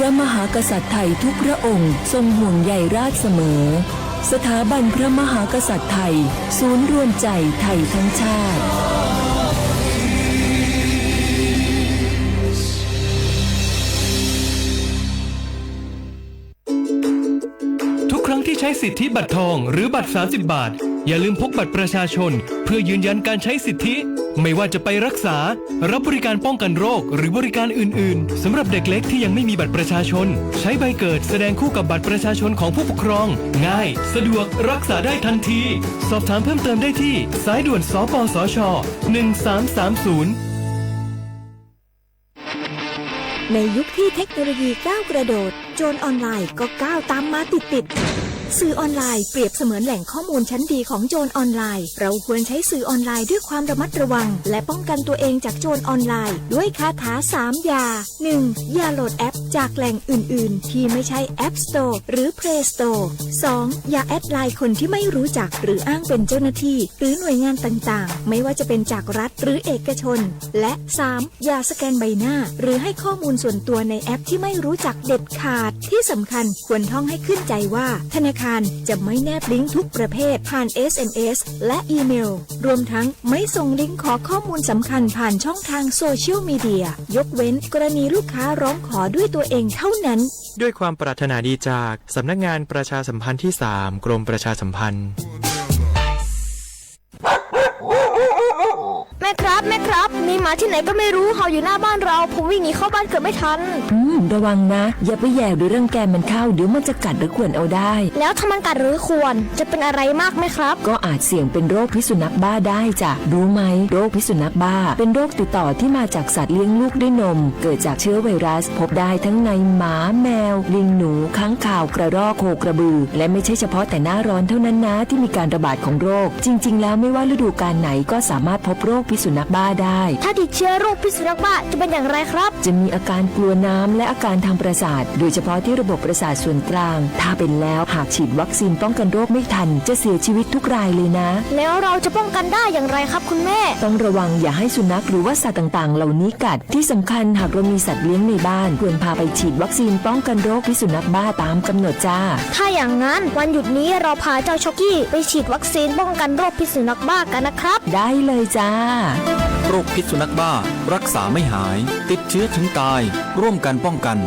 พระมหากษัตริย์ไทยทุกพระองค์ทรงห่วงใยราชเสมอ สถาบันพระมหากษัตริย์ไทย ศูนย์รวมใจไทยทั้งชาติ ทุกครั้งที่ใช้สิทธิบัตรทองหรือบัตร สามสิบ บาท อย่าลืมพกบัตรประชาชน เพื่อยืนยันการใช้สิทธิ ไม่ว่าจะไปรักษา รับบริการป้องกันโรค หรือบริการอื่นๆ สำหรับเด็กเล็กที่ยังไม่มีบัตรประชาชน ใช้ใบเกิดแสดงคู่กับบัตรประชาชนของผู้ปกครอง ง่าย สะดวก รักษาได้ทันที สอบถามเพิ่มเติมได้ที่ สายด่วน สปสช หนึ่งสามสามศูนย์ ในยุคที่เทคโนโลยีก้าวกระโดด โจรออนไลน์ก็ก้าวตามมาติดๆ สื่อออนไลน์เปรียบเสมือนแหล่งข้อมูลชั้นดีของโจรออนไลน์ เราควรใช้สื่อออนไลน์ด้วยความระมัดระวัง และป้องกันตัวเองจากโจรออนไลน์ ด้วยคาถาสามอย่า หนึ่ง อย่าโหลดแอปจากแหล่งอื่นๆ ที่ไม่ใช่ App Store หรือ Play Store สอง อย่าแอดไลน์คนที่ไม่รู้จัก หรืออ้างเป็นเจ้าหน้าที่ หรือหน่วยงานต่างๆ ไม่ว่าจะเป็นจากรัฐหรือเอกชน และ สาม อย่าสแกนใบหน้า หรือให้ข้อมูลส่วนตัวในแอปที่ไม่รู้จักเด็ดขาด ที่สำคัญควรท่องให้ขึ้นใจว่า ธนาคารจะไม่แนบลิงก์ทุกประเภทผ่าน เอสเอ็มเอส และอีเมล รวมทั้งไม่ส่งลิงก์ขอข้อมูลสำคัญผ่านช่องทางโซเชียลมีเดีย ยกเว้นกรณีลูกค้าร้องขอด้วยตัวเองเท่านั้น ด้วยความปรารถนาดีจากสำนักงานประชาสัมพันธ์ที่สาม กรมประชาสัมพันธ์ แม่ครับ แม่ครับ มีหมาที่ไหนก็ไม่รู้เห่าอยู่หน้าบ้านเรา ผมวิ่งหนีเข้าบ้านเกือบไม่ทัน อืม ระวังนะ อย่าไปแหย่หรือรังแกมันเข้า เดี๋ยวมันจะกัดหรือข่วนเอาได้ แล้วถ้ามันกัดหรือข่วน จะเป็นอะไรมากไหมครับ ก็อาจเสี่ยงเป็นโรคพิษสุนัขบ้าได้จ้ะ รู้ไหม โรคพิษสุนัขบ้า เป็นโรคติดต่อที่มาจากสัตว์เลี้ยงลูกด้วยนม เกิดจากเชื้อไวรัส พบได้ทั้งในหมา แมว ลิงหนู ค้างคาว กระรอก โคกระบือ และไม่ใช่เฉพาะแต่หน้าร้อนเท่านั้นนะ ที่มีการระบาดของโรค จริงๆ แล้วไม่ว่าฤดูกาลไหนก็สามารถพบโรคพิษสุนัขบ้าได้ ถ้าติดเชื้อโรคพิษสุนัขบ้าจะเป็นอย่างไรครับ จะมีอาการกลัวน้ำและอาการทางประสาท โดยเฉพาะที่ระบบประสาทส่วนกลาง ถ้าเป็นแล้วหากฉีดวัคซีนป้องกันโรคไม่ทัน จะเสียชีวิตทุกรายเลยนะ แล้วเราจะป้องกันได้อย่างไรครับคุณแม่ ต้องระวังอย่าให้สุนัขหรือว่าสัตว์ต่างๆ เหล่านี้กัด ที่สำคัญหากเรามีสัตว์เลี้ยงในบ้าน ควรพาไปฉีดวัคซีนป้องกันโรคพิษสุนัขบ้าตามกำหนดจ้า ถ้าอย่างนั้นวันหยุดนี้เราพาเจ้าช็อกกี้ไปฉีดวัคซีนป้องกันโรคพิษสุนัขบ้ากันนะครับ ได้เลยจ้า โรคพิษสุนัขบ้า รักษาไม่หาย ติดเชื้อถึงตาย ร่วมกันป้องกัน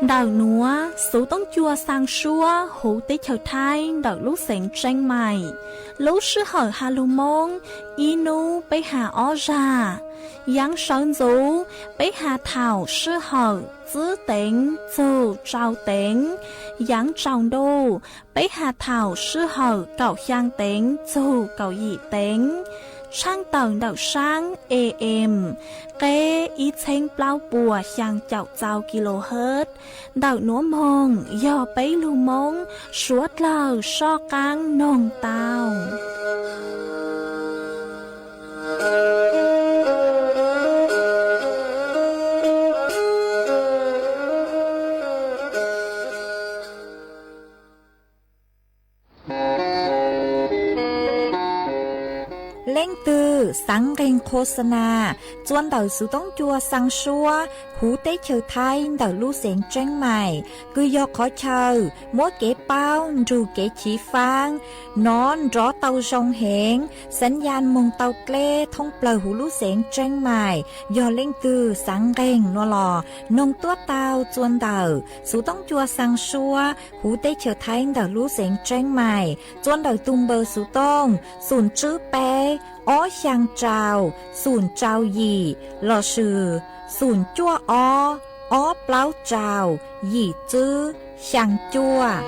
Ntawm nuav xuv toob cua xaa suab huv teb chaws Thaib ntawm lub xeev Tseeb Maim. Lub sij hawm has lug Moob, ib nub peb has ob zag. Yaav sawv ntxuv, peb has thaum sij hawm txwb teev txug tsau teev. Yaav tsaus ntuj, peb has thaum sij hawm kaum xyaa teev txug kaum yim teev. Tshaaj tawm ntawm saab A M, qeb ib txheeb plaub puas xyaa caum txau kilohertz. Ntawm nuav moog yog peb lug Moob suav dlawg soj qaab noog tau. Leej twg xaav nqeeg qhua xa nas txua ntawm xuv toob cua xaa suab huv teb chaws Thaib ntawm lub xeev Tseeb Maim, kws yog qhov chaw muab kev paub nrug kev chiv faab nov nrov tau zoo heev, xaav yaj moog tau dleb thoob plawg huv lub xeev Tseeb Maim. Yog leej twg xaav nqeeg nuav los noog tuab tau txua ntawm xuv toob cua xaa suab huv teb chaws Thaib ntawm lub xeev Tseeb Maim, txua ntawm tug npawb xuv tooj xoom tswb peb ob xyaa rau xoom rau yim lossis xoom cuaj ob ob plaub rau yim tswb xyaa cuaj.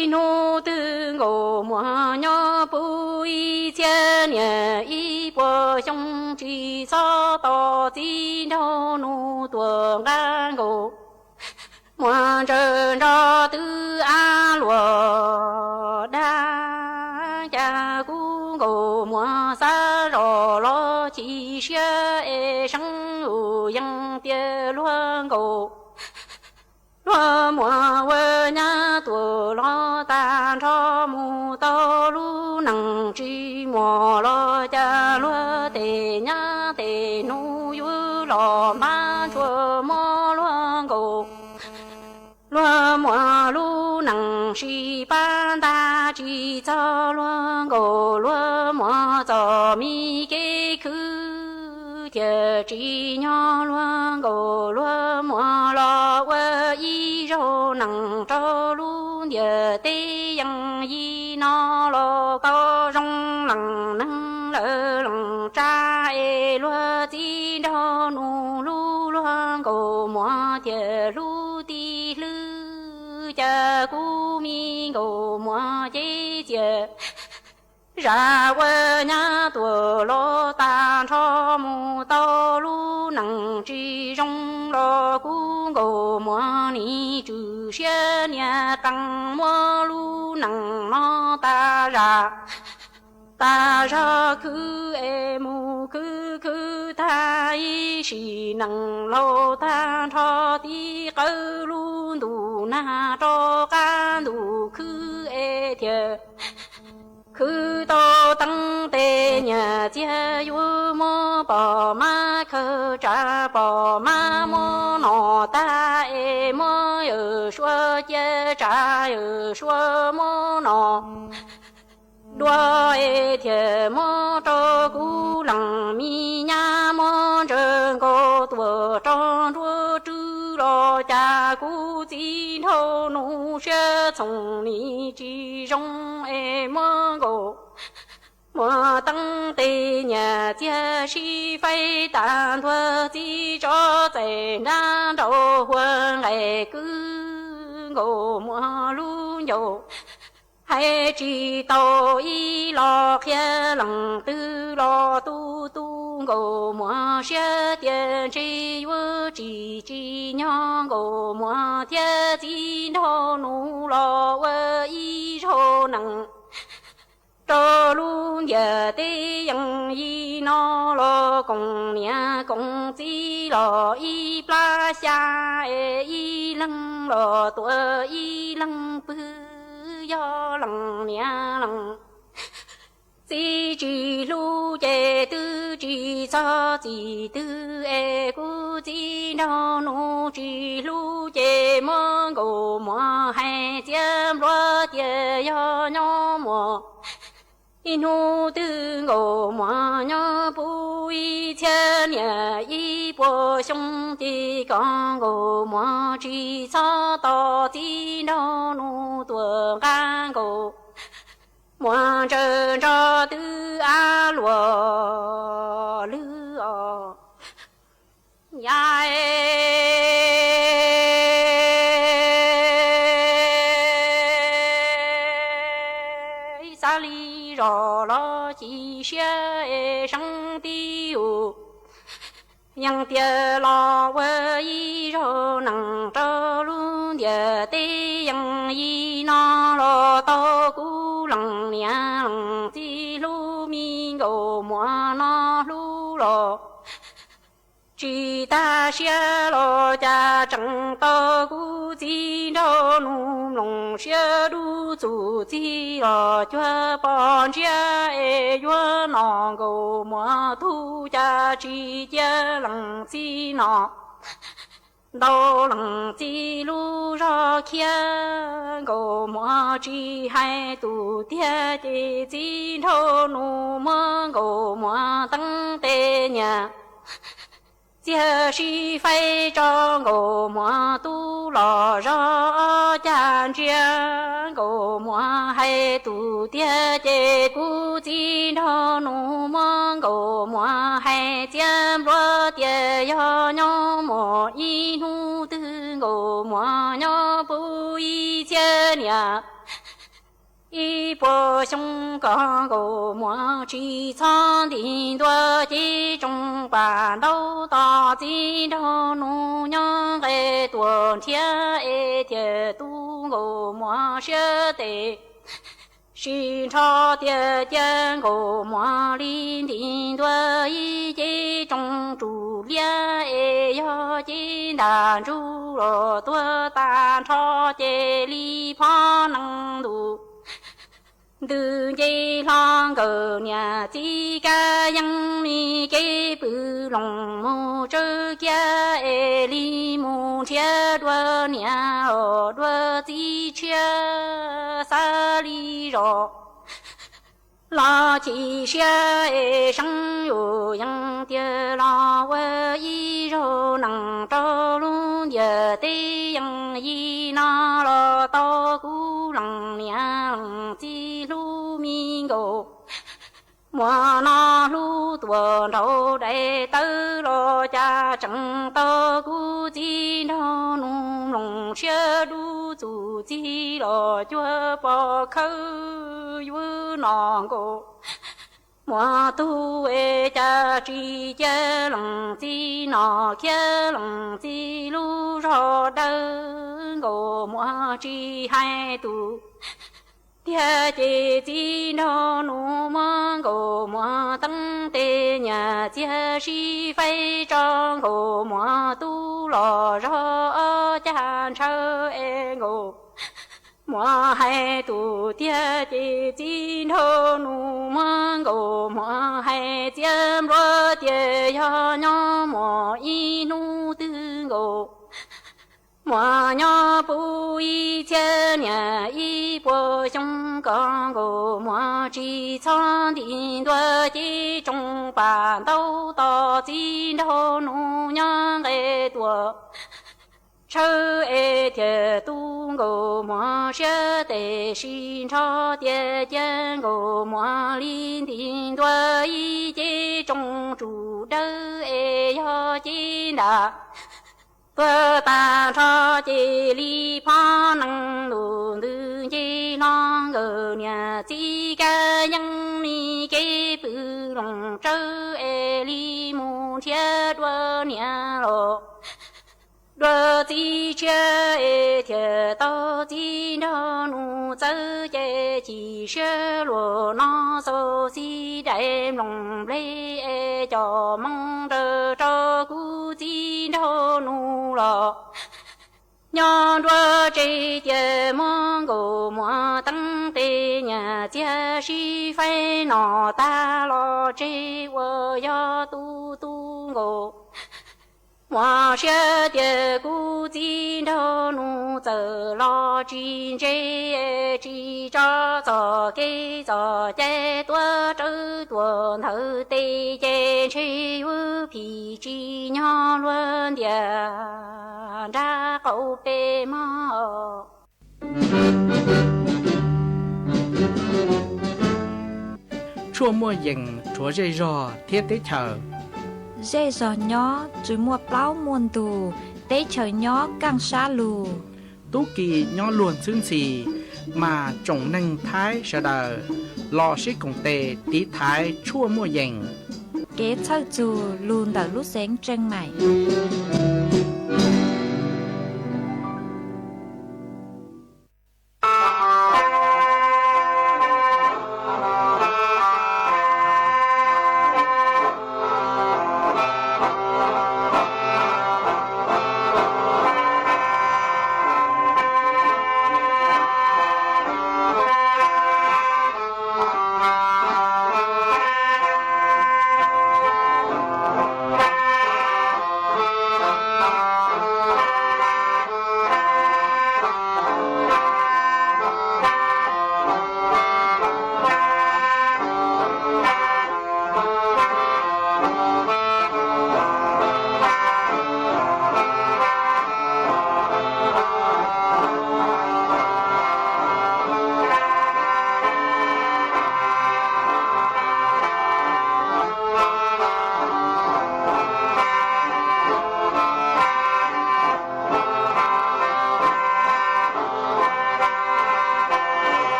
Ib hnub twg nkaus muaj nyob puv ib txhiab niam ib puas xyoo tsis txhob tos txiv nraug nus tuaj nqaj nkaus. Muaj ntsawg nrog twb av luam dag cas kuv Nkauj Muas xav zoj los chim siab es seev ua yees tias luag nkauj, luag muam ua nyab tuaj los tag nrho mus tau lub neej tsis muaj los cas luag tej nyab tej hnub yuav los npab ntsuag muab luag nkauj. Luag muam lub neej sib pab ntag tsis txog luag nkauj, luag muam txoj me kev khwv thiaj tsis nyob luag nkauj, luag muam los ua ib zaug neej rau lub ntiaj teb yeej yim no los koj zoo leej neeg lawm leej tsav es luag txiv nraug nus hlub luag nkauj muam thiaj hlub tib hlwb, cas kuv me nkauj muam ces txiaj zam ua nyab tuaj los tag nrho mus tau lub neej tsis zoo los kuv nkauj muam nim tswm siab niaj qees muab lub neej no tag zam tag zog khwv es mus khwv khwv tag ib sim neej laus tag nrho tib qawv lub ntuj nag rov qab ntuj khwv es thiaj khwv tau teeb tes nyiaj txiag yuav muab pom mab khaws tsa pom mab muab no tag es muab yawm suav cia tsa yawm suav muab no dua es thiaj muab rau kuv leej me nyab muab ntsaws nkaus tuaj rau nruab rwb los cas kuv txiv nraug nus siab txhoov nim tsis zoo es muab nkaus muab teeb tes nyiaj txiag sib faib tas ntuag txiv tso txais nrab nraud hua nqaij kwv nkaus muab lub ncauj hais tsis tau ib los qhia leej twg los tu tu nkaus muab siab tias ntshe yuav tsis tsim nyog nkaus muab thiab txiv nraug nus los ua ib zaug neej rau lub ntiaj teb yeej yim no los koom niam koom txiv los ib plab xya es ib leeg los tuaj ib leeg pw yog leej niam leej txiv tsis hlub ces twb tsis txog txij twg es kuv txiv nraug nus tsis hlub ces muab nkaus muab hais txiav npluav tias yog nyob muaj ib hnub twg nkaus muab nyob puv ib txhiab niam ib puas xyoo ces koj nkaus muab tsis txhob tos txiv nraug nus tuaj nqa nkaus muab ntsaws nrog twb av luaj lwg os. Yam xav li zoj los chim siab es seev tib ua yees tias los ua ib zaug neej rau lub ntiaj teb yeej yim no los tau kuv leej niam leej txiv hlub me nkaus muab no hlub los tsis tag siab los cas tseem tau kuv txiv nraug nus mloog siab dub txuj txig los cuag pom ntsiab es yuav no nkaus muab tug cas tsis cia leej txiv no ntau leej txiv lub zog khiav nkaus muab tsis hais tus tiag ces txiv nraug nus muab nkaus muab teeb tes nyiaj txiag sib faib tso nkaus muab tub los zog ob cag ntsia nkaus muab hais tus tiag ces kuv txiv nraug nus muab nkaus muab hais txiav npluav tias yog nyob muaj ib hnub twg nkaus muab nyob puv ib txhiab niam ib puas xyoo koj nkaus muab tsis txhob nti ntua ces tsoom pas ntaub tos txiv nraug nus nyob nqe tuaj nrhiav es thiaj tu nkaus muab siab tes sib nrho tiag cia nkaus muag li nti ntua ib ce tsoo tsuj liab es yog ce ntam ntsuj los tuag tag nrho ces li phob nees ntuj ntws nce hlo nkawd niam txiv kab yeeb li kev pw loos mus tsawb kiab es li mus nrhiav dua niam os dua txiv tshiab xav li zos los chim siab es seeb yus yees tiag los ua ib zaug nees rau lub ntiaj teb yees yim no los tau kuv lees niam lees txiv hlub me nkaus. Muag no hlub tuam nraug dais tawb los cas tseem tau kuv txiv nraug nus mloog siab dub txuj txig los cuag pom khawb yuav no nkaus. Muag tug es cas tsis cia lees txiv no khiav lees txiv lub zog dawb nkaus muag tsis hais tus tiag ces txiv nraug nus muag nkaus muag teeb tes nyias txiag sib faib tso nkaus muag tub los zog ob cag ntshaw es nkaus muag hais tus tiag ces txiv nraug nus muag nkaus muag hais txiav npluav tias yog nyob muag ib hnub twg nkaus muag nyob puv ib txhiab niam ib puas xyoo ko nkaus muag tsis txhob nti ntua ces tsoo pam ntaub tos txiv nraug nus nyob nqe tuam tshawb es thiaj tu nkaus muag siab tes sib nrho tiag cia nkaus muag li nti ntua ib ce tsoo tsuj dawb es yog ce ntam tuag tag nrho ces li phob nees ntuj ntws nce hlo nkawd niam txiv kab yeeb li kev pw loos tsawb es li mus nrhiav dua niam los dua txiv tshiab es thiaj tau txiv nraug nus txawb ces chim siab luag no xau xib dais mloog nplej es coj moo nrawm rau kuv txiv nraug nus los nyob nruab tsev tias muab nkaus muag teeb tes nyias txiag sib faib no tag los tseg ua yog tu tu nkaus muag siab tias kuv txiv nraug nus txawm los tsis ntse tsis tso txoj kev txoj cai tuaj rawv tuaj ntawm tes ces ntshe yuav phim tsis nyob luag ntiaj nrag qaum pem mog. Tshuaj muaj yees rhuav zej zog thiab teb chaws. Zej zog nyob tsis muaj plaub muaj ntug, teb chaws nyob kaj sab lug. Tub ki nyob luag ntxhwb ntxhi, mas tsoom neeg Thaib sawv daws los sib koom tes tiv thaiv tshuaj muaj yees. Kev txhawj txug lug ntawm lub xeev Tseej Maim.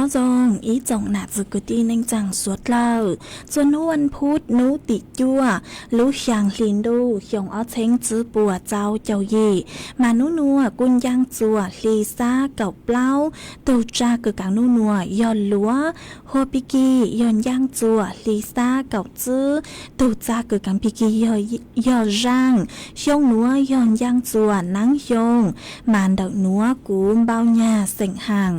Nyob zoo ib tsoom nam txiv kwv tij neej tsaa suav dlawg, txuas hnub vas phuv hnub tim cuaj lub xyaa hli ntuj xyoo ob txheeb tsib puas txaus caum yim, mas nub nuav kuj ncaaj txuas hli xab kaum plaub, tug tsa kws kaav nub nuav yog luav, hua pig kig yog ncaaj txuas hli xab kaum tsib, tug tsa kws kaav pig kig yog zaaj, xyoo nuav yog ncaaj txuas naav xyoo, mas ntawm nuav kuv npau nyag xeem haam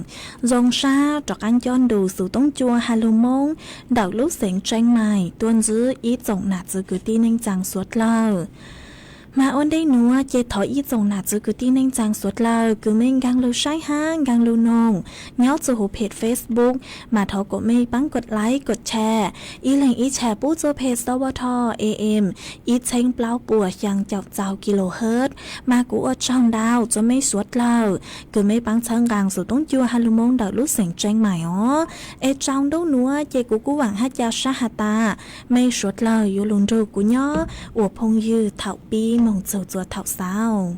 zoo sab rov qaab nco ntu xuv toob cua has lug Moob ntawm lub xeev Tseeb Mais tuaj ntsib ib tsoom nam txiv kwv tij neej tsaa suav dlawg. Mas ua ntej nuav ces thov ib tsoom nam txiv kwv tij neej tsaa suav dlawg kws mej nkaag lug saib hab nkaag lug noog nyob txug huv peg Facebook, mas thov kuas mej paab kod like kod share, ib leeg ib share pub txug peg Xov Vaj Thoj A M ib txheeb plaub puas xyaa caum txaus kilohertz. Mas kuv ua tsaug ntau txug mej suav dlawg kws mej paab txhawb nqaa xuv toob cua has lug Moob ntawm lub xeev Tseeb Mais os. Es tsaus ntuj nuav ces kuv kuj vaam hab ca sab has tas mej suav dlawg yuav lug nrug kuv nyob ua phooj ywg thaum pib moog txug txuas thaum xaus.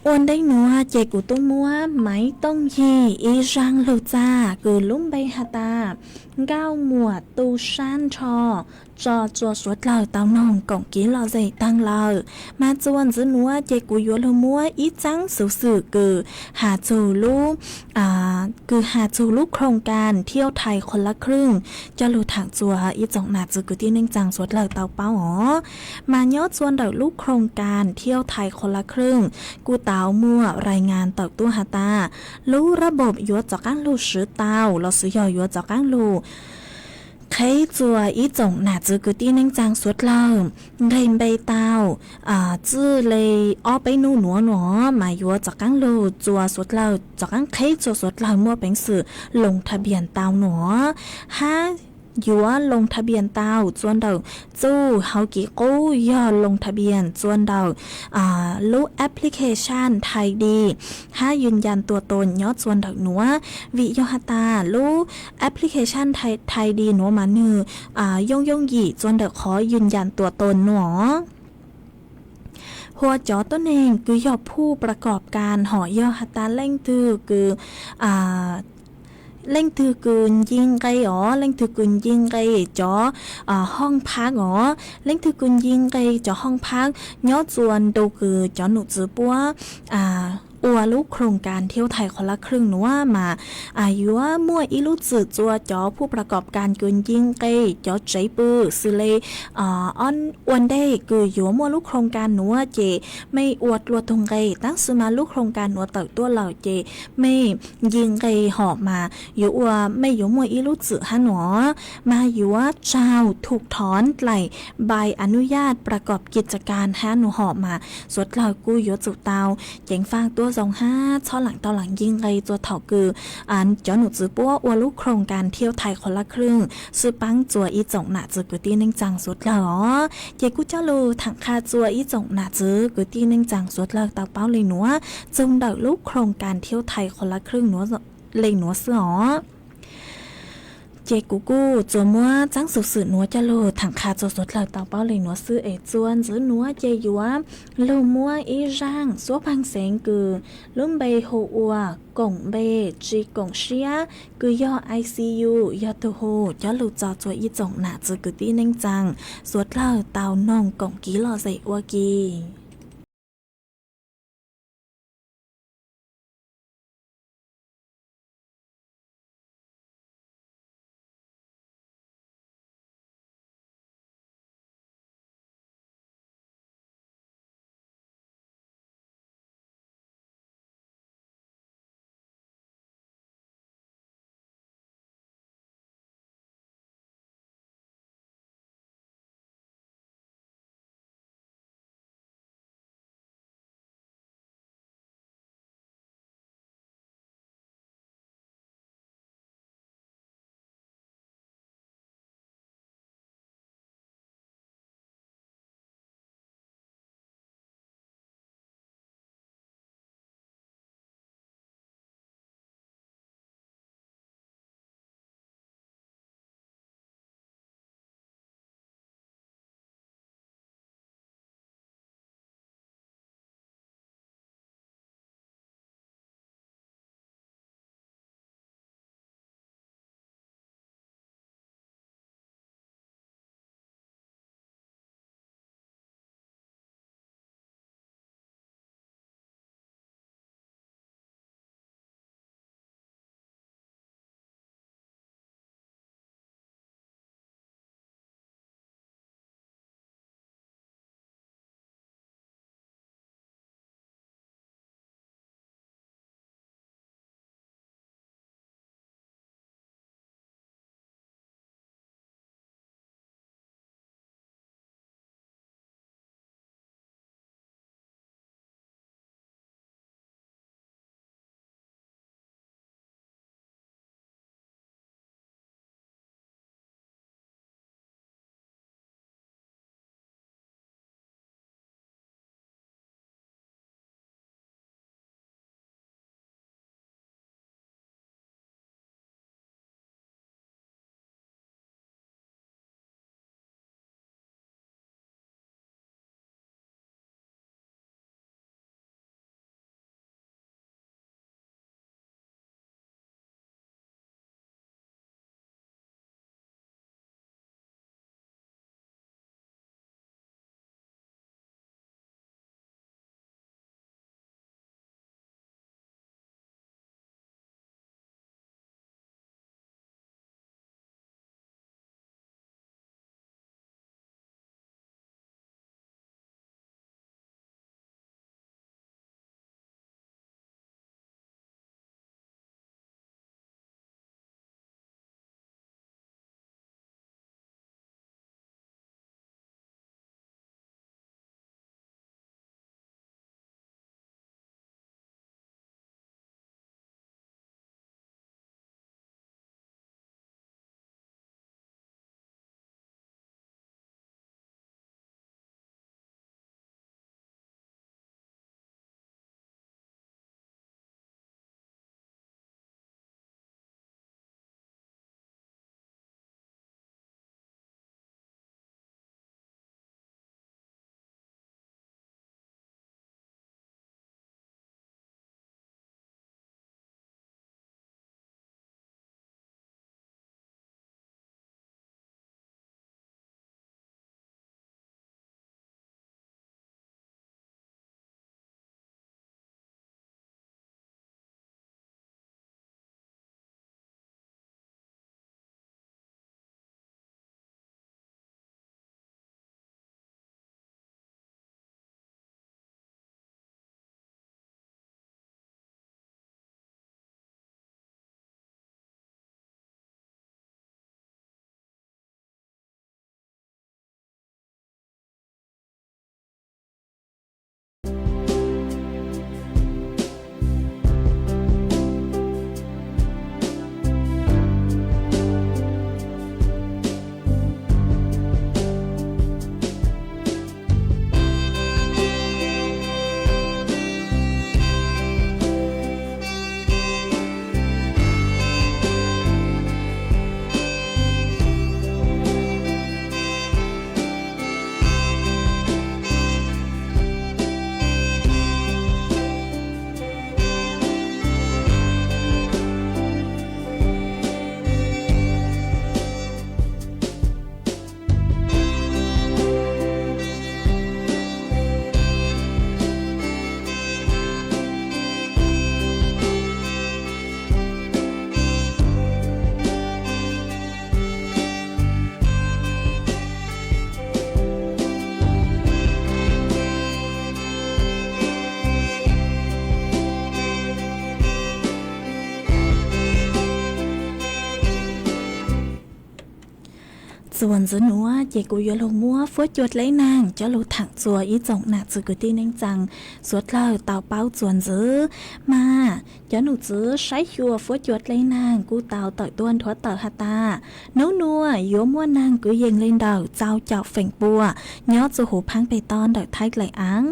Ua ntej nuav ces kuv tub muab Maiv Tooj Yig ib zaaj lug txag kws lub npe has tas Nkauj Muam Tu Sab Nrho tso txuas suav dlawg tau noog koom kiv lom zem taag lawm. Mas txuas ntxiv nuav ces kuv yuav lug muab ib txaab xuv xwm kws has txug lub, kws has txug lub โครงการเที่ยวไทยคนละครึ่ง coj lug thaam txuas ib tsoom nam txiv kwv tij neej tsaa suav dlawg tau paub os. Mas nyob txuas ntawm lub โครงการเที่ยวไทยคนละครึ่ง kuj tau muaj รายงาน tawm tuaj has tas lub ระบบ yuav rov qaab lug swv tau lossis yog yuav rov qaab lug qheb txuas ib tsoom nam txiv kwv tij neej tsaa suav dlawg nqeg npe tau txij le ob peb nub nuav nuav mas yuav rov qaab lug txuas suav dlawg, rov qaab qheb txuas suav dlawg muaj peev xwm ลงทะเบียน tau nuav, hab yuav ลงทะเบียน tau txuas ntawm txuj hauv kev qub yog ลงทะเบียน txuas ntawm lub application Thai Di hab ยืนยันตัวตน nyob txuas ntawm nuav. Vim yog has tas lub application Thai Di nuav mas nwg yooj yooj yim txuas ntawm qhov ยืนยันตัวตน nuav. Hua cov tuab neeg kws yog ผู้ประกอบการ hom yog has tas leej twg kws leej twg kws nce nqe os, leej twg kws nce nqe cov ห้องพัก os, leej twg kws nce nqe cov ห้องพัก nyob txuas ntu kws cov nom tswv puab ua lub โครงการเที่ยวไทยคนละครึ่ง nuav mas yuav muaj ib lub txwm txuas cov ผู้ประกอบการ kws nce nqe cov tsev pw xws le ua ntej kws yuav muaj lub โครงการ nuav ces mej ua dlua tug nqe, tab sis mas lub โครงการ nuav tawm tuaj lawm ces mej nce nqe hom mas yuav ua, mej yuav muaj ib lub txwm hab nuav, mas yuav ถูกถอน dlaim ใบอนุญาตประกอบกิจการ hab nuav hom mas suav dlawg kuj yuav tsum tau ceev faj tuab zoo hab txhob laam tau laam nce nqe txuas thaum kws cov nom tswv puab ua lub โครงการเที่ยวไทยคนละครึ่ง xwb paab txuas ib tsoom nam txiv kwv tij neej tsaa suav dlawg os. Ces kuj coj lug thaam qha txuas ib tsoom nam txiv kwv tij neej tsaa suav dlawg tau paub le nuav txug ntawm lub โครงการเที่ยวไทยคนละครึ่ง nuav le nuav xwb os. Ces kuv kuj tsuas muab txaab xuv xwm nuav coj lug thaam qha txuas suav dlawg tau paub le nuav xwb es txuas ntxiv nuav ces yuav lug muab ib zaaj xuab paag xeev kws lub npe hu ua koom npe tsi koom siab kws yog I C U yog tug hu coj lug tso txuas ib tsoom nam txiv kwv tij neej tsaa suav dlawg tau noog koom kiv lom zem ua ke. Txuas ntxiv nuav ces kuv yuav lug muab fuab cua dleb naag coj lug thaam txug ib tsoom nam txwv kwv tij neej tsaa suav dlawg tau paub txuas ntxiv. Mas cov num txwv saib xyuas fuab cua dleb naag kuj tau tawm tuaj nthuav tawm has tas, nub nuav yuav muaj naag kwv yees le ntawm rau caum feem pua nyob txug huv phaab peg toj ntawm Thaib dlaim aav.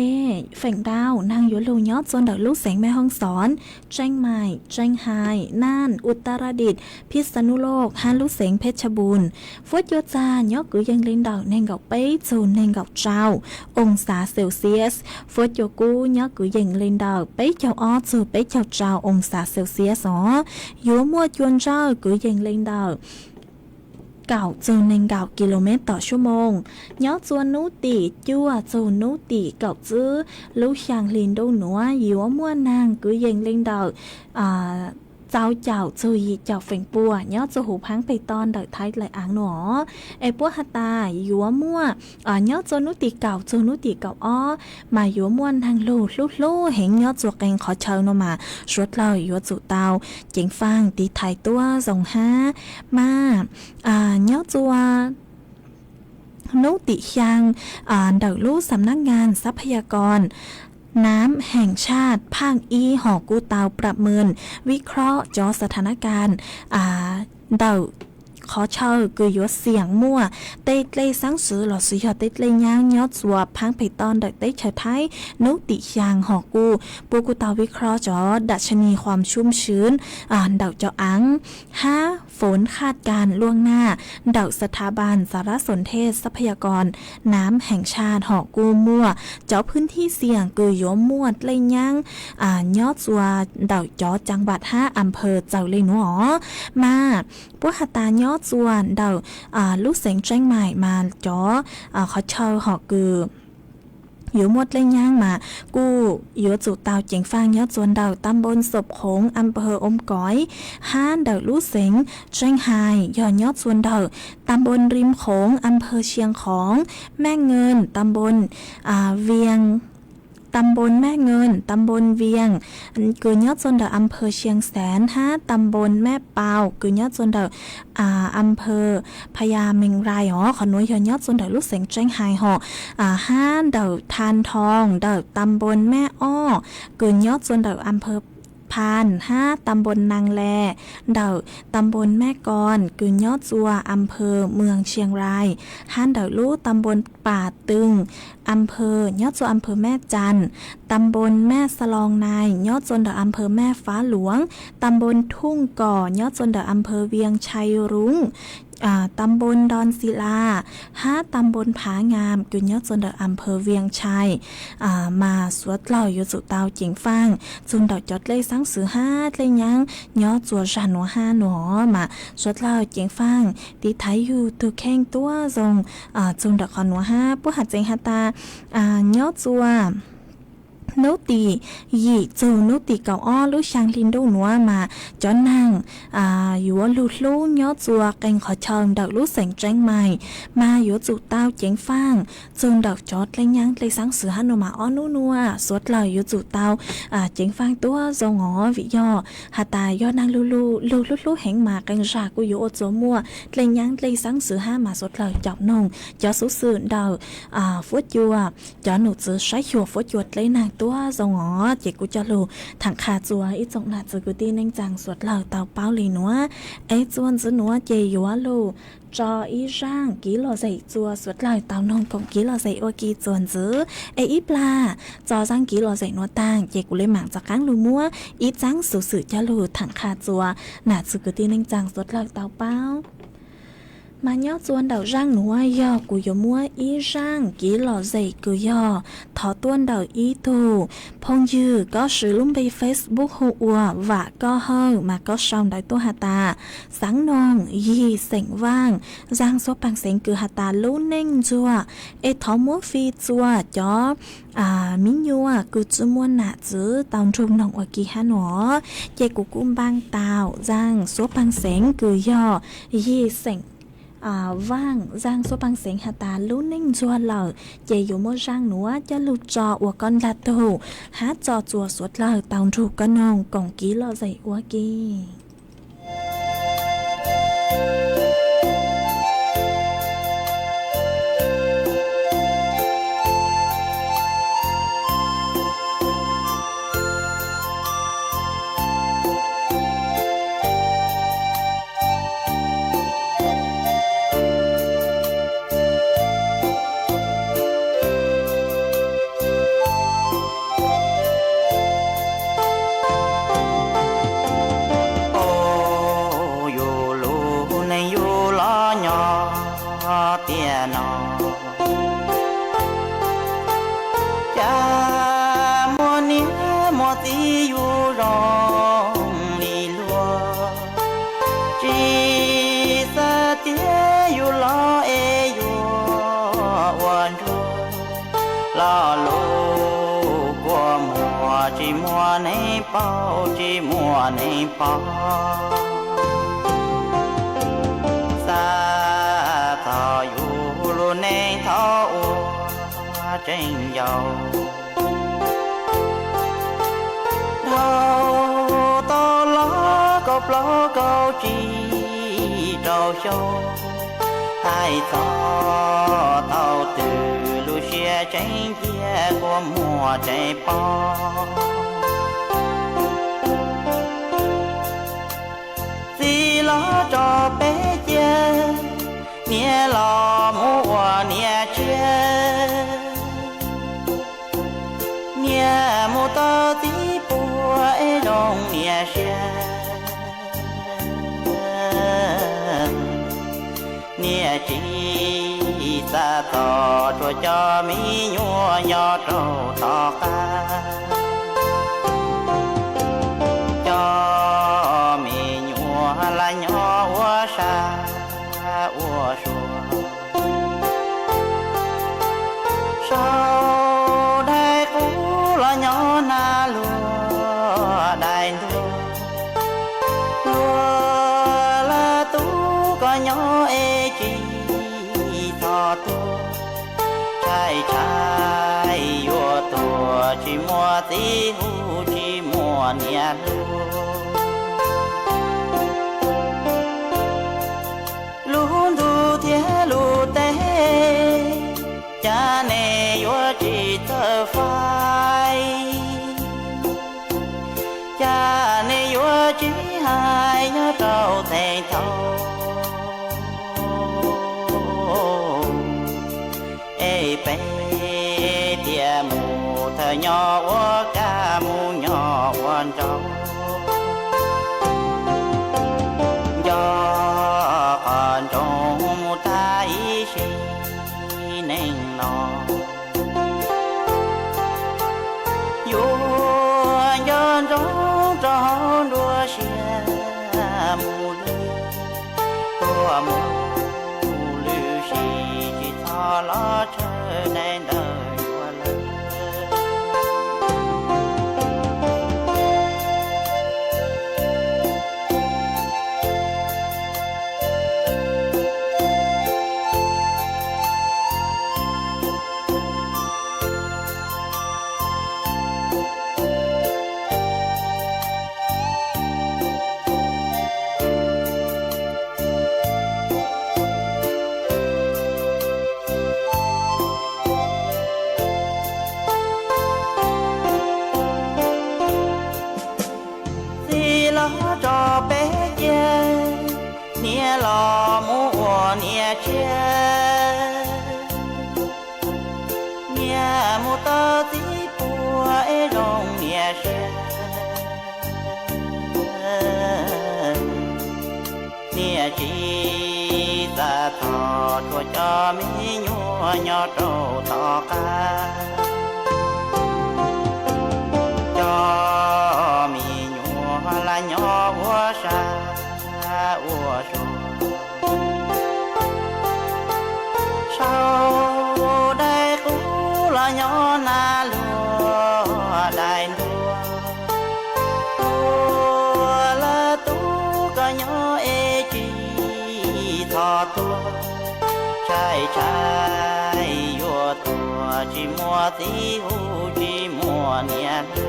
Es feem ntau naag yuav lug nyob txug ntawm lub xeev Mej Hoob Xoob, Tseej Maim, Tseej Hais, Naaj, Utaradit, Phij Xa Nub Loj hab lub xeev Phej Tshaj Npuun. Fuab cua txag nyob kwv yees le ntawm neeg nkaum peb txug neeg nkaum rau oo xav Celsius. Fuab cua kub nyob kwv yees le ntawm peb caug ob txug peb caug rau oo xav Celsius os. Yuav muaj cua ntsawj kwv yees le ntawm kaum txug neeg nkaum kilomev tom suab moos. Nyob txua nub tim cuaj txug nub tim kaum tsib lub xyaa hli ntuj nuav yuav muaj naag kwv yees le ntawm rau caum txug yim caum feem pua nyob txug huv phaab peg toj ntawm Thaib dlaim aav nuav. Es puab has tas yuav muaj nyob txua nub tim kaum txug nub tim kaum ob mas yuav muaj naag lug hlub hlub heev nyob txua qee qhov chaw nuav mas suav dlawg yuav tsum tau ceev faaj tiv thaiv tuab zoo hab. Mas nyob txua nub tim xyaa ntawm lub Xam Nab Ngas Xab Phaya Koos Naab Heem Tshaj Phaaj Ib hom kuj tau pram mws vib khlob cov xa tha nab kas ntawm qhov chaw kws yuav xiam muaj tej dlej xaab xwv lossis yog tej dlej nyaab nyob txua phaab peg toj ntawm teb chaws Thaib nub tim xyaa hom kuj puab kuj tau vib khlob cov dam tshaj ni khuam xyum xwv ntawm cov aav hab foom khaj kas luaj naj ntawm xa tha npas xa rab xoom thej Xab Phaya Koos Naab Heem Tshaj hom kuj muaj cov phwb thib xiam kws yuav muaj dlej nyaab nyob txua ntawm cov caa npas hab a phawv txawm le nuav os. Mas puab has tas nyob txua ntawm lub xeev Tseeb Maim mas cov qhov chaw hom kws yuav muaj dlej nyaab mas kuj yuav tsum tau ceev faaj nyob txua ntawm ta npoo Xoom Khoov a phawv Oom Koiv hab ntawm lub xeev Tseeb Hais yog nyob txua ntawm ta npoo Rim Khoov a phawv Sia Khoov, Mej Nkees ta npoo Vias ta npoo Mej Nkees, ta npoo Vias kws nyob txua ntawm a phawv Sia Xeev hab ta npoo Mej Paus kws nyob txua ntawm a phawv Phaya Meej Rai os. Qhov nuav yog nyob txua ntawm lub xeev Tseeb Hais hom hab ntawm Tha Thoo ntawm ta npoo Mej Oj kws nyob txua ntawm a phawv Phan hab ta npoo Naas Les ntawm ta npoo Mej Koos kws nyob txua a phawv Meeg Sia Rai hab ntawm lub ta npoo Pas Twg a phawv nyob txua a phawv Mej Cas, ta npoo Mej Xa Loo Nais nyob txua ntawm a phawv Mej Fab Luam, ta npoo Thooj Kom nyob txua ntawm a phawv Vias Tshai Ruv, ta npoo Ntoos Xi Las hab ta npoo Phav Ngas kws nyob txua ntawm a phawv Vias Tshai. Mas suav dlawg yuav tsum tau ceev faaj txug ntawm cov dlej xaab xwv hab dlej nyaab nyob txua zag nuav hab nuav mas suav dlawg ceev faaj tiv thaiv yug tug kheej tuab zoo txug ntawm qhov nuav hab. Puab has txeev has tas nyob txua nub tim yim txug nub tim kaum ob lub xyaa hli ntuj nuav mas cov naag yuav lug hlub nyob txua qee qhov chaw ntawm lub xeev Tseeb Maim mas yuav tsum tau ceev faaj txug ntawm cov dlej nyaab dlej xaab xwv hab nuav mas ob nub nuav suav dlawg yuav tsum tau ceev faaj tuab zoo os vim yog has tas yog naag lug lug hlub hlub heev mas qee zag kuj yuav ua txua muaj dlej nyaab dlej xaab xwv hab mas suav dlawg caum noog cov xuv xwm ntawm fuab cua cov num txwv saib xyuas fuab cua dleb naag tuab zoo os ces kuv coj lug thaam qha txua ib tsoom nam txwv kwv tij neej tsaa suav dlawg tau paub le nuav. Es txua ntxiv nuav ces yuav lug tso ib zaaj kiv lom zem txua suav dlawg tau noog koom kiv lom zem ua ke txua ntxiv. Es ib plag tso zaaj kiv lom zem nuav taag ces kuv le maam rov qaab lug muab ib txaab xuv xwm coj lug thaam qha txua nam txwv kwv tij neej tsaa suav dlawg tau paub. Mas nyob txua ntawm zaaj nuav yog kuv yuav muab ib zaaj kiv lom zem kws yog thov tuaj ntawm ib tug phooj ywg, koj swv lub npe Facebook hu ua Vam Koj Hawj mas koj sau ntawv tuaj has tas, xaav noog Yig xeem Vaaj, zaaj suab paag xeev kws has tas lub neej ntxuag, es thov muab fi txua cov mi nyuas kws tsi muaj nam txwv tau nrug noog ua ke hab nuav. Ces kuv kuj npaaj tau zaaj suab paag xeev kws yog Yig xeem Vaaj, zaaj suab paag xeev has tas lub neej ntxuag lawm, ces yuav muab zaaj nuav coj lug tso ua koj ntaag tug hab tso txua suav dlawg tau nrug koj noog koom kiv lom zem ua ke. paub tsis muaj neeg pom. Xav txog yus lub neej thaum ua tseem yau, dhau tau los kaum plaub kaum tsib rau xyoo, hais txog thaum twg lub siab tseem cia kua muag tseem pom. Txiv los tso peb cia, niam los mus ua niam tsiaj, niam mus tau txiv puag es zoo niam siab. Niam tsis xav txog tsuas cov me nyuam nyob rau tom qab, cov me nyuam lam nyob ua sab ua sua, sau daim qub los nyob na luag daim ntuag. Luag lawv tub koj nyob es tsis txhob tuag, tshaib tshaib yuav tuag tsis muaj txiv hu tsis muaj niam hlub. Lub ntuj thiab lub teb, cas nej yuav tsis txawj faib? Cas nej yuav tsis hais nyob rau theej thaum? Es peb thiaj mus thawj nyob ua kab mus nyob ua nraug, nco qhov ntsoov mus tag ib sim neej no. Yuav nco ntsoov rau hauv nruab siab mus li, tuaj mus lwm sim tsis txhob los tsawg daim ntawv yuav lawm. Txiv los tso peb cia, niam los mus ua niam tsiaj, niam mus tau txiv puag es zoo niam siab. Niam tsis xav txog tsuas cov me nyuam nyob rau tom qab, cov me nyuam lam nyob ua sab ua sua, sau daim qub los nyob na luag daim ntuag. Luag lawv tub koj nyob es tsis txhob tuag, tshaib tshaib yuav tuag tsis muaj txiv hu tsis muaj niam hlub.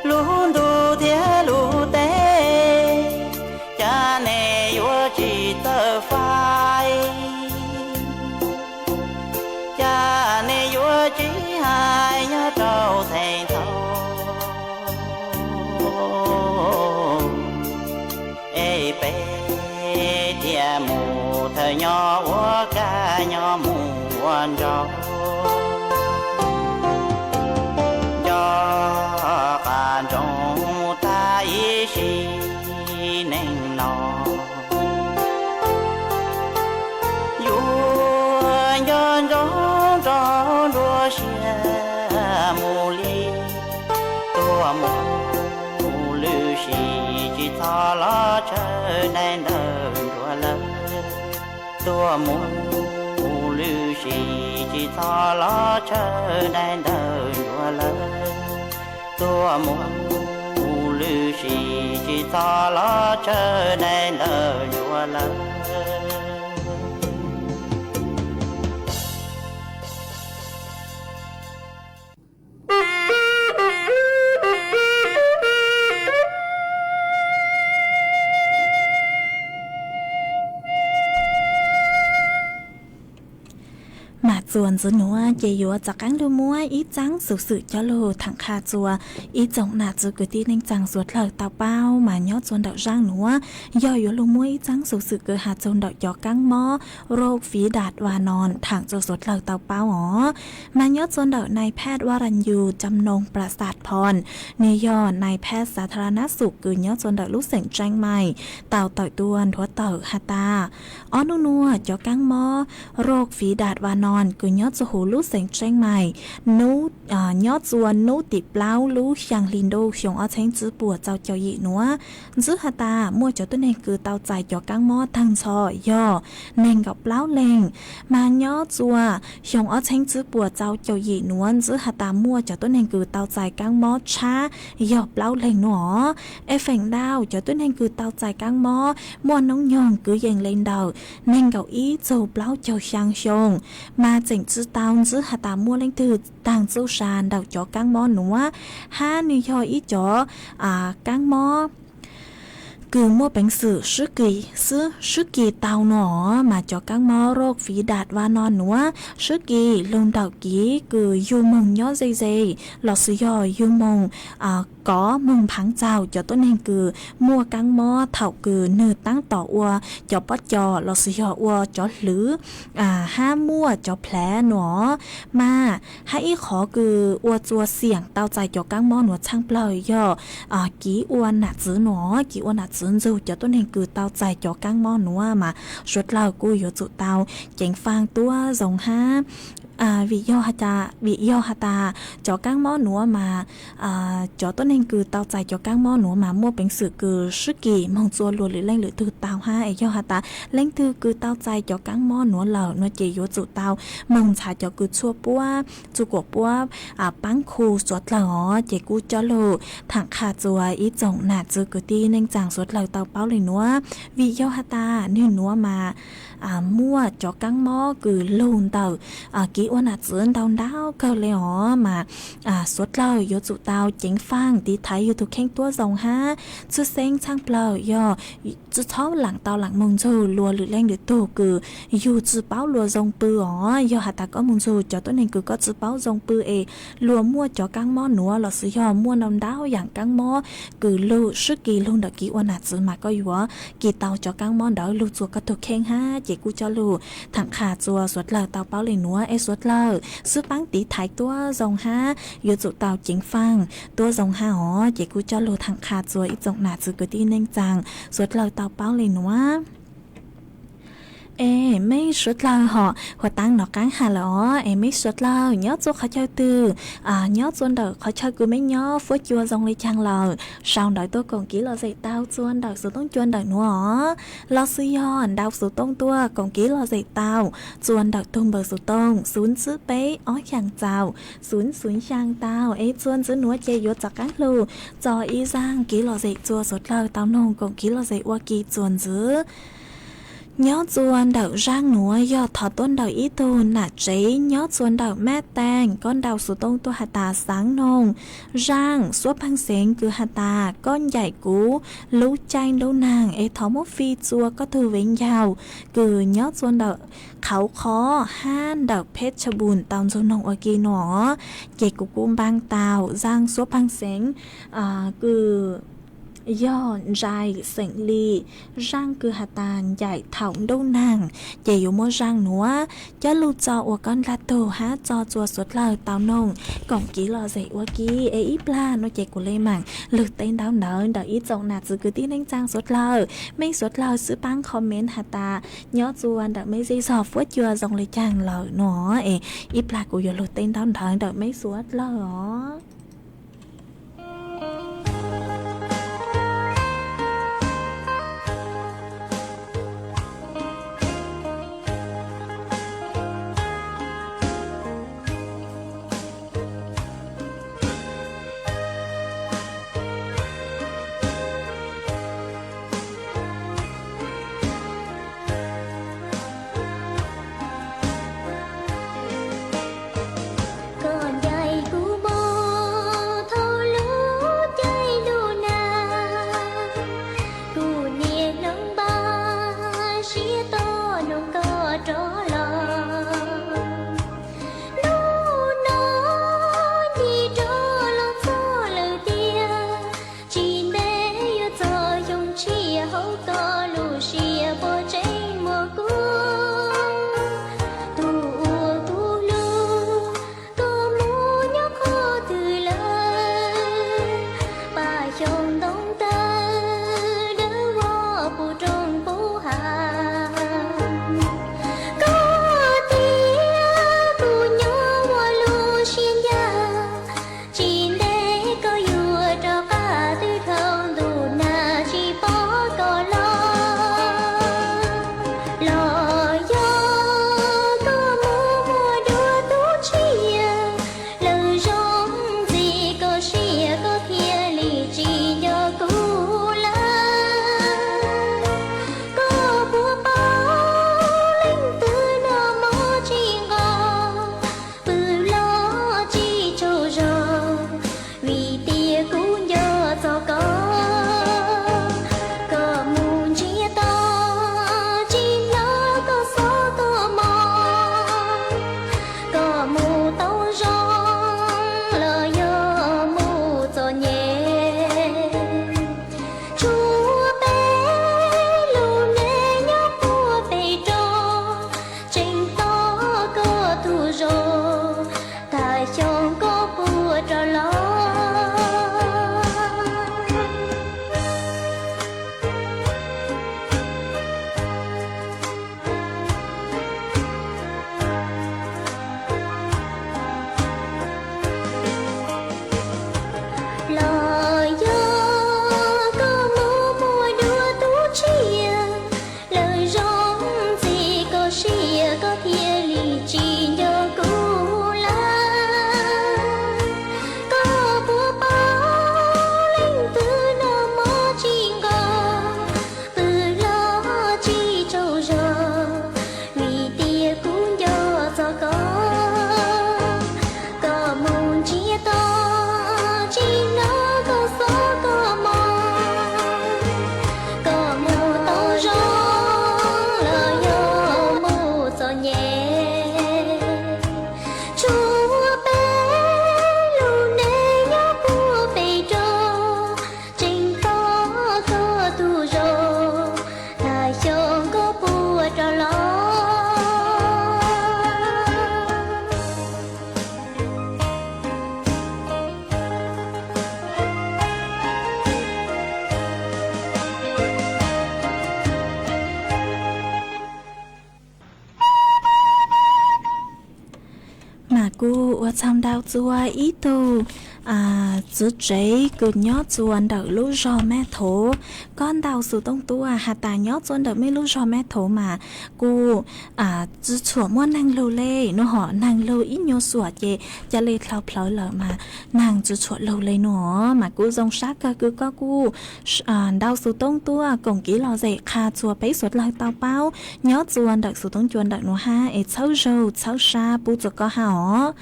Lub ntuj thiab lub teb, cas nej yuav tsis txawj faib? Cas nej yuav tsis hais nyob rau theej thaum? Es peb thiaj mus thawj nyob ua kab nyob mus ua nraug, nco qab ntsoov mus tag ib sim neej no. Yuav nco ntsoov rau hauv nruab siab mus li, tuaj mus lwm sim tsis txhob los tsawg daim ntawv nruab lawm. Tuaj mus Lwm sim tsis txhob los tshawb daim ntawv ntsuav lawm. Tua mus lwm sim tsis txhob los tshawb daim ntawv ntsuav lawm. Mas txuas ntxiv nuav ces yuav rov qaab lug muab ib txaab xuv xwm coj lug thaam qha txug ib tsoom nam txiv kwv tij neej tsaa suav dlawg tau paub mas nyob txug ntawm zaaj nuav, yog yuav lug muab ib txaab xuv xwm kws has txug ntawm cov kaab mob roj fiv dam va noos thaam txug suav dlawg tau paub os. Mas nyob txug ntawm nais phaj va ras yus cam noog plas xas phos, nwg yog nais phaj xav tha ra nab xum kws nyob txug ntawm lub xeem Tseeb Mais tau tawm tuaj nthuav tawm has tas, ob nub nuav cov kaab mob roj fiv dam va noos kws nyob txug huv lub xeem Tseeb Mais, nyob txug nub tim plaub lub xyaa hli ntuj xyoo ob txheeb tsib puas rau caum yim nuav, ntxiv has tas muaj cov tuab neeg kws tau txais cov kaab mob taag nrho yog neeg nkaum plaub leeg. Mas nyob txug xyoo ob txheeb tsib puas rau caum yim nuav ntxiv has tas muaj cov tuab neeg kws tau txais kaab mob tshab yog plaub leeg nuav os. Es feem ntau cov tuab neeg kws tau txais kaab mob muaj noob nyoog kwv yees le ntawm neeg nkaum ib txug plaub caug xyaa xyoo, mas tseem tsi tau ntxiv has tas muaj leej twg taag txuj sa ntawm cov kaab mob nuav, hab nwg yog ib cov kaab mob kws muaj peev xwm sib kis tau nuav os. Mas cov kaab mob roj fiv dam va noos nuav sib kis lug ntawm kev kws yug moog nyob ze ze, lossis yog yug moog kov moog phav txaug cov tuab neeg kws muaj kaab mob thaum kws nwg taab tom ua cov pob cos lossis yog ua cov hlwv hab muaj cov plhav nuav. Mas hab ib qhov kws ua txuas xiam tau txais cov kaab mob nuav tshaaj plawg yog kev ua nam txiv nuav, kev ua nam txiv ntxug cov tuab neeg kws tau txais cov kaab mob nuav mas suav dlawg kuj yuav tsum tau ceev faaj tuab zoo hab. Vim yog has tas cov kaab mob nuav mas cov tuab neeg kws tau txais cov kaab mob nuav mas muaj peev xwm kws sib kis moog txua luas lwm leej lwm tug tau hab. Es yog has tas leej twg kws tau txais cov kaab mob nuav lawm nuav ces yuav tsum tau moog ntxhaav cov kws tshuaj puab, txuj kuam puab paab khu suav dlawg os. Ces kuj coj lug thaam qha txug ib tsoom nam txiv kwv tij neej tsaa suav dlawg tau paub le nuav. Vim yog has tas nwg nuav mas muaj cov kaab mob kws lug ntawm kev ua nam txiv ntau ntau kawg le os. Mas suav dlawg yuav tsum tau ceev faaj tiv thaiv yug tug kheej tuab zoo hab txhwj xeeb tshaaj plawg yog tsi txhob laam tau laam moog ntxug luas lwm leej lwm tug kws yug tsi paub luas zoo pw os. Yog has tas koj moog ntxug cov tuab neeg kws koj tsi paub zoo pw es luas muaj cov kaab mob nuav lossis yog muaj ntau ntau yaam kaab mob kws lug sib kis lug ntawm kev ua nam txiv mas koj yuav kis tau cov kaab mob ntawd lug txua koj tug kheej hab. Ces kuj coj lug thaam qha txug suav dlawg tau paub le nuav es suav dlawg xwb paab tiv thaiv tuab zoo hab yuav tsum tau ceev faaj tuab zoo hab os. Ces kuj coj lug thaam qha txug ib tsoom nam txiv kwv tij neej tsaa suav dlawg tau paub le nuav. Es meb suav dlawg hov huav taab nov qaab has lawm os. Es meb suav dlawg nyob txug qhov chaw twg, nyob txua ntawm qhov chaw kws meb nyob fuab cua zoo le caag lawm, sau ntawv tuaj koom kev lom zem tau txua ntawm xuv tooj cua ntawm nuav os. Lossis yog nrau xuv tooj tuaj koom kev lom zem tau txua ntawm tug npawb xuv tooj xuv tsib peb ob xyaa txaus xuv xuv xyaa tau. Es txua ntxiv nuav ces yuav rov qaab lug txo ib zaaj kev lom zem txua suav dlawg tau noog koom kev lom zem ua ke txua ntxiv. Nyob txua ntawm zaaj nuav yog thov tuab ntawm ib tug nam tsev nyob txua ntawm Mab Teej, koj nrau xuv tooj tuaj has tas xaav noog zaaj xuab paag xeev kws has tas koj ncaim kuv lub caij ntuj naag es thov muab fij txua koj tug vev ncaug kws nyob txua ntawm Qhauv Qhov hab ntawm Phetshebun tau ntxug noog ua ke nuav. Ces kuv kuj npaaj tau zaaj xuab paag xeev kws yog ntsais xeem li, zaaj kws has tas ncaim thaum ntuj naag, ces yuav muab zaaj nuav coj lug tso ua koj ntaag tug hab tso txua suav dlawg tau noog koom kev lom zem ua ke. Es ib plag nuav ces kuv le maam lug teb ntaub ntawv ntawm ib tsoom nam txiv kwv tij neej tsaa suav dlawg. Meb suav dlawg xwb paab comment has tas nyob txua ntawm meb zej zog fuab cua zoo le caag lawm nuav. Es ib plag kuv yuav lug teb ntaub ntawv ntawm meb suav dlawg os. Txog ntau txua ib tug txiv tsev kws nyob txua ntawm lub zog Mab Thuv, koj ntaus xov tooj tuaj has tas nyob txua ntawm mej lub zog Mab Thuv mas kuj tsi tshua muaj neeg lug le no hom, neeg lug ib nyuag xuam ces ca le dlhau plhawv lawm mas neeg tsi tshua lug le no. Mas kuj zoo sab kawg kws koj kuj ntaus xov tooj tuaj koom kev lom zem qha txua peb suav dlawg tau paub nyob txua ntawm xov tooj cua ntawm nuav hab, es txhawb zug txhawb sab pub txua koj hab os.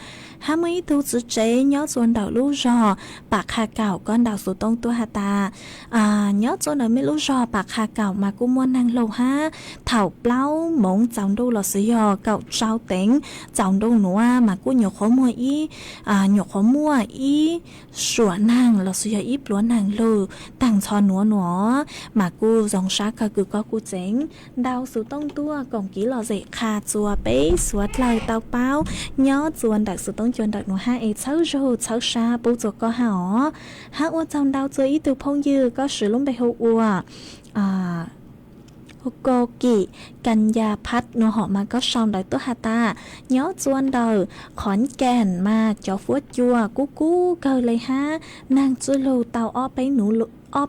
Hab muaj ib tug txiv tsev nyob txua ntawm lub zog Pam Qha Kaum, koj ntaus xov tooj tuaj has tas nyob txua ntawm mej lub zog Pam Qha Kaum mas kuj muaj neeg lug hab, thaum plaub moov tsaus ntuj lossis yog kaum rau teev tsaus ntuj nuav mas kuj nyuam qhuav muaj ib, nyuam qhuav muaj ib suam neeg lossis yog ib pluav neeg lug taag nrho nuav no. Mas kuj zoo sab kawg kws koj kuj tseem ntaus xov tooj tuaj koom kev lom zem qha txua peb suav dlawg tau paub nyob txua ntawm xov tooj cua ntawm nuav hab, es txhawb zug txhawb sab pub txua koj hab os. Hab ua tsaug ntau txua ib tug phooj ywg koj siv lub npe hu ua Ko Kim Kanya Phab no hom mas koj sau ntawv tuaj has tas nyob txua ntawm Qhov Keem mas cov fuab cua kub kub kawg le hab, neeg tsi lug tau ob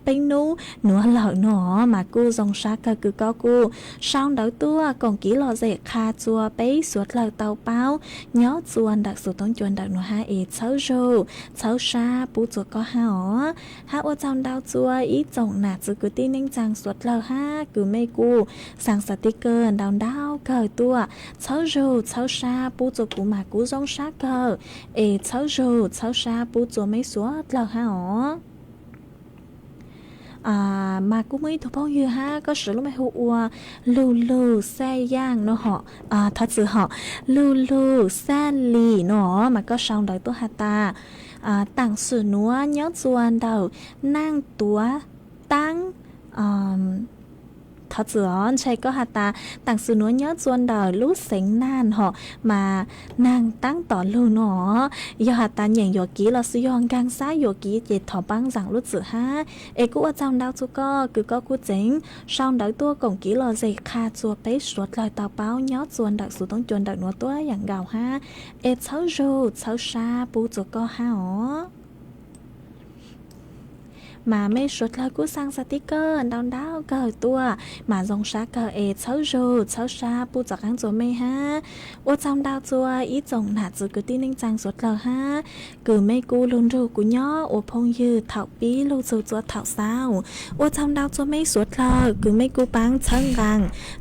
peb nub nuav lawm no. Mas kuj zoo sab kawg kws koj kuj sau ntawv tuaj koom kev lom zem qha txua peb suav dlawg tau paub nyob txua ntawm xov tooj cua ntawm nuav hab, es txhawb zug txhawb sab pub txua koj hab os. Hab ua tsaug ntau txua ib tsoom nam txiv kwv tij neej tsaa suav dlawg hab kws mej kuj xaa xav tij kawg ntau ntau kawg tuaj, txhawb zug txhawb sab pub txua kuv mas kuv zoo sab kawg, es txhawb zug txhawb sab pub txua mej suav dlawg hab os. Mas kuj muaj ib tug phooj ywg hab koj siv lub npe hu ua Lug Lug Xaj Yaaj no hom, thov txim hom, Lug Lug Xaj Lis no mas koj sau ntawv tuaj has tas taam sim nuav nyob txua ntawm Naaj Tuav Taab, thov txim os, ntshe koj has tas taam sim nuav nyob txua ntawm lub xeev Naaj hom, mas Naaj Taab Tom Lug no. Yog has tas nyeem yuam kev lossis yog nkaag xab yuam kev ces thov paab zaam lub txim hab. Es kuj ua tsaug ntau txua koj kws koj kuj tseem sau ntawv tuaj koom kev lom zem qha txua peb suav dlawg tau paub nyob txua ntawm xov tooj cua ntawm nuav tuaj yaam nkaus hab. Es txhawb zug txhawb sab pub txua koj hab os. Mas mej suav dlawg kuj xaa xav tij kawg ntau ntau kawg tuaj mas zoo sab kawg, es txhawb zug txhawb sab pub txom qaab txua mej hab. Ua tsaug ntau txua ib tsoom nam txiv kwv tij neej tsaa suav dlawg hab kws mej kuj lug nrug kuv nyob ua phooj ywg thaum pib lug txug txua thaum xaus. Ua tsaug ntau txua mej suav dlawg kws mej kuj paab txhawb nqaa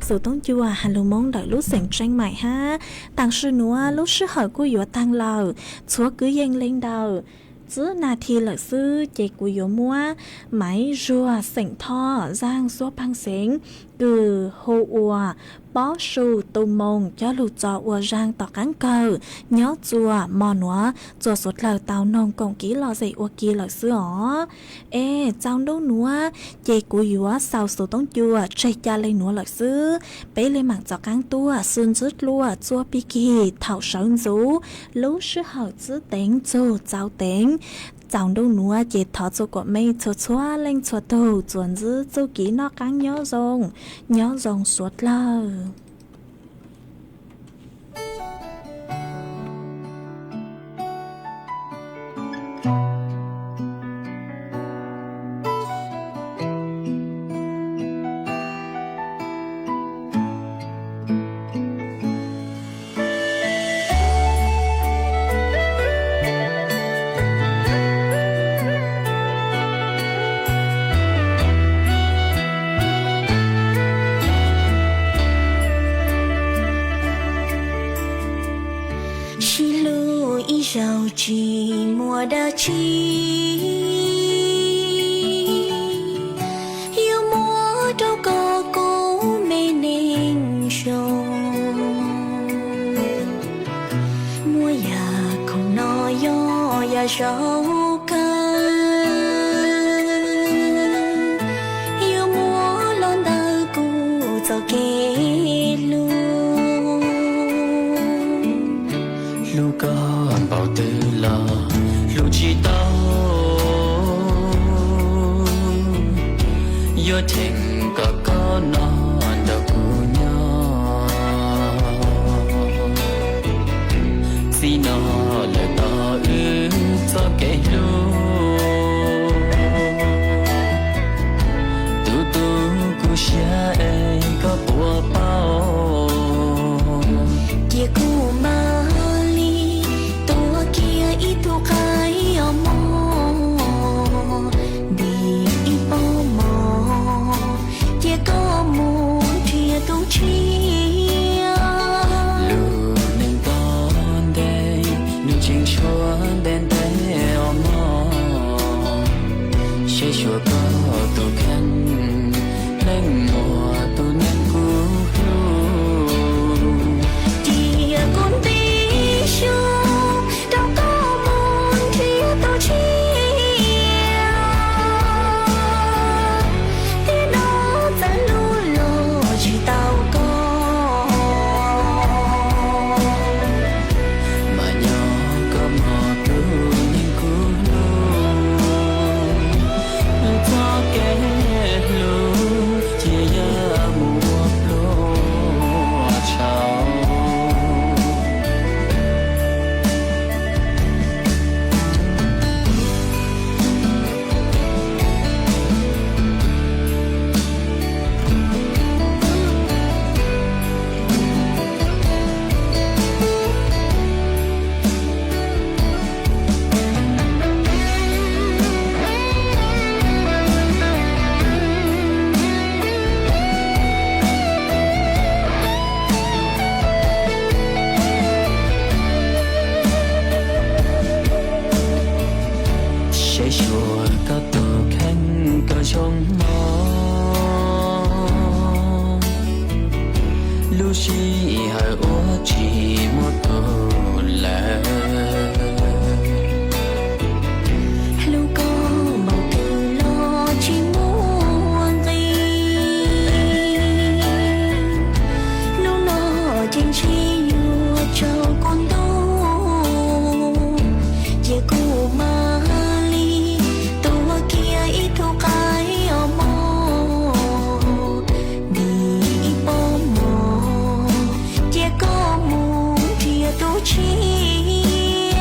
xov tooj cua has lug Moob ntawm lub xeem Tseej Maim hab. Taam sim nuav lub sij hawm kuj yuav taag lawm, tshuav kwv yees le ntawm tsib nas this lawm xwb ces kuv yuav muab Maiv Zuag xeem Thoj zaaj xuab paag xeev kws hu ua Pob Su Tu Moos coj lug tso ua zaaj tom qaab kawg nyob txua mo nuav txua suav dlawg tau noog koom kev lom zem ua ke lawm xwb os. Es tsaus ntuj nuav ces kuv yuav xaus xov tooj cua tseg ca le nuav lawm xwb. Peb le maam txov qaab tuaj sib ntsib dlua txua pig kig thaum sawv ntxuv lub sij hawm tsib teev txug txaus teev. Tsaus ntuj nuav ces thov txua kuas mej txhua txhua leej txhua tug txuas ntsib txuj kev noj qaab nyob zoo, nyob zoo suav dlawg. Sib hlub ib zaug tsis muaj dab tsi, yuav muab rau koj kuv me neej zoo. Muaj yam khoom no yog yam zoo kawg, yuav muab los ntawm kuv txoj kev hlub. Hlub koj npaum twg los hlub tsis tau, yuav cheem kom koj nov ntawm kuv nyob. Txij no lawm Xyuas koj tus kheej, leej muam tus neeg kuv hlub. Cia kuv npib xyuas rau koj mus nrhiav tus tshiab. Tiam no txawm hlub los tsis tau koj, mas nyob koj mog tus neeg kuv hlub. Txoj kev hlub cia yam mus ua pluag tshau. Saib xyuas koj tus kheej koj zoo mog, lub sij hawm ua tsis muaj tus lawm. Hlub koj npaum twg los tsis muaj nqis, hnub no ces ntshe yuav tsaus kuv ntuj, cia kuv mam li tuav kiag ib tug qaib os mog, ntim ib pob mov, cia koj mus nrhiav tus tshiab.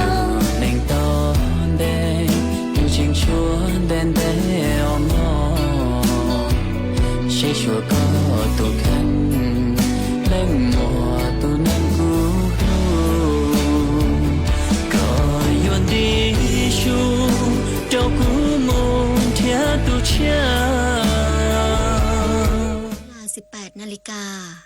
Lub neej tau ntev, yus tseem tshuav ntev ntev os mog. Saib xyuas koj tus kheej, leej muam tus neeg kuv hlub, koj yuav npib xyuas rau kuv mus nrhiav tus tshiab. Siv pam na li kas.